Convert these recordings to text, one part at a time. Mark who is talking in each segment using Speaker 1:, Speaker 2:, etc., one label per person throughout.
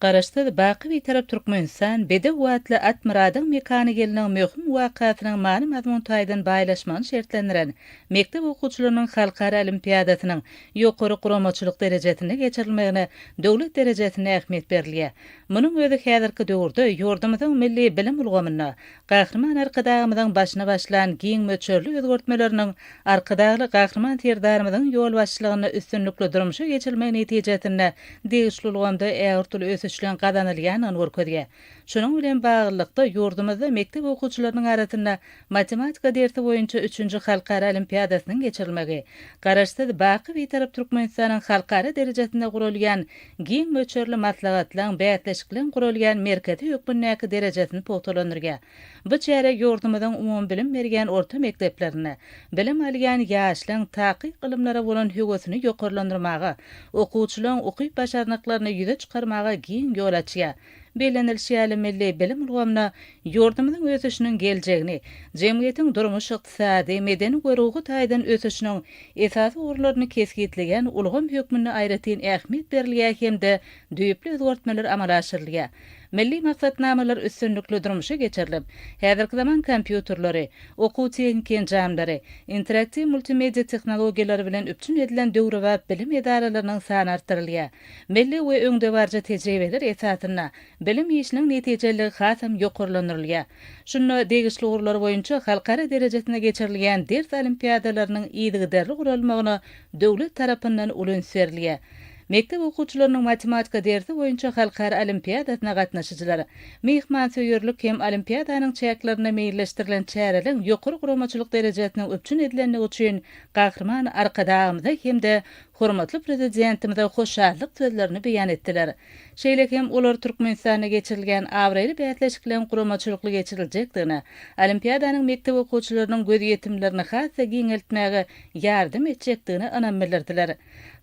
Speaker 1: Garaşsyz, baky Bitarap Türkmenistan bedew atly at myradyň mekany ýylynyň möhüm wakasynyň many-mazmun taýdan baýlaşmagyny şertlendiren mekdep okuwçylarynyň halkara olimpiadasynyň ýokary guramaçylyk derejesinde geçirilmegine döwlet derejesinde ähmiýet berilýär. Munuň özi häzirki döwürde ýurdumyzyň milli bilim ulgamynda Gahryman Arkadagymyzyň başyny başlan giň möçberli özgertmeleriniň Arkadagly Gahryman Serdarymyzyň ýolbaşçylygynda üstünlikli durmuşa geçirilmegi netijesinde degişli ulgamda ägirt uly ösüşleň gazanylýandygyny görkezýär. Şunuň bilen baglylykda, ýurdumyzda mekdep okuwçylarynyň arasynda matematika dersi boýunça üçünji halkara olimpiadasynyň geçirilmegi Garaşsyz, baky Bitarap Türkmenistanyň halkara derejesinde guralýan giň möçberli maslahatlaryň, bäsleşikleň guralýan merkezi hökmündäki derejesini pugtalandyrýar. Bu çäre ýurdumyzyň umumybilim berýän orta mekdeplerinde bilim alýan ýaşlaryň takyk ylymlara bolan höwesini ýokarlandyrmaga, okuwçylaryň ukyp-başarnyklaryny ýüze çykarmaga giň ýol açýar. Bellenilişi ýaly, milli bilim ulgamyna ýurdumyzyň ösüşiniň geljegini, jemgyýetiň durmuş-ykdysady, medeni we ruhy taýdan ösüşiniň esasy ugurlaryny kesgitleýän ulgam hökmünde aýratyn ähmiýet berilýär hem-de düýpli özgertmeler amala aşyrylýar. Milli maksatnamalar üstünlikli durmuşa geçirilip, häzirki zaman kompýuterleri, okuw-tehniki enjamlary, interaktiw multimedia tehnologiýalary bilen üpjün edilen döwrebap bilim edaralarynyň sany artdyrylýar. Milli we öňdebaryjy tejribeler esasynda bilim işiniň netijeliligi hasam ýokarlandyrylýar. Şunda degişli ugurlar boýunça halkara derejesinde geçirilýän ders olimpiadalarynyň yzygiderli guralmagyna döwlet tarapyndan uly üns berilýär. Mekdep okuwçylarynyň matematika dersi boýunça halkara olimpiadasyna gatnaşyjylar myhmansöýerlik hem olimpiadanyň çäklerinde meýilleşdirilen çäreleriň ýokary guramaçylyk derejesiniň üpjün edilendigi üçin Gahryman Arkadagymyza hem-de hormatly Prezidentimize hoşallyk sözlerini beýan etdiler. Şeýle hem olar Türkmenistanda geçirilýän abraýly bäsleşikleriň guramaçylykly geçiriljekdigine, olimpiadanyň mekdep okuwçylarynyň gözýetimlerini has-da giňeltmäge ýardam etjekdigine ynam bildirdiler.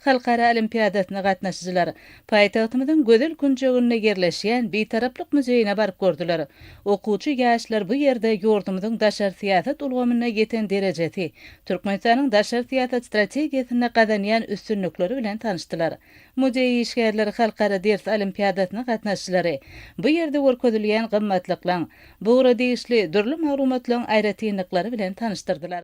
Speaker 1: Halkara olimpiadasyna gatnaşyjylar paýtagtymyzyň gözel künjeginde ýerleşýän Bitaraplyk muzeýine baryp gördüler. Okuwçy ýaşlar bu ýerde ýurdumyzyň daşary syýasat ulgamynda ýeten derejesi, Türkmenistanyň daşary syýasat strategiýasynda gazanýan üstünlikleri bilen tanyşdylar. Muzeý işgärleri halkara ders olimpiadasyna gatnaşyjylary bu ýerde görkezilýän gymmatlyklaryň, bu ugra degişli dürli maglumatlaryň aýratynlyklary bilen tanyşdyrdylar.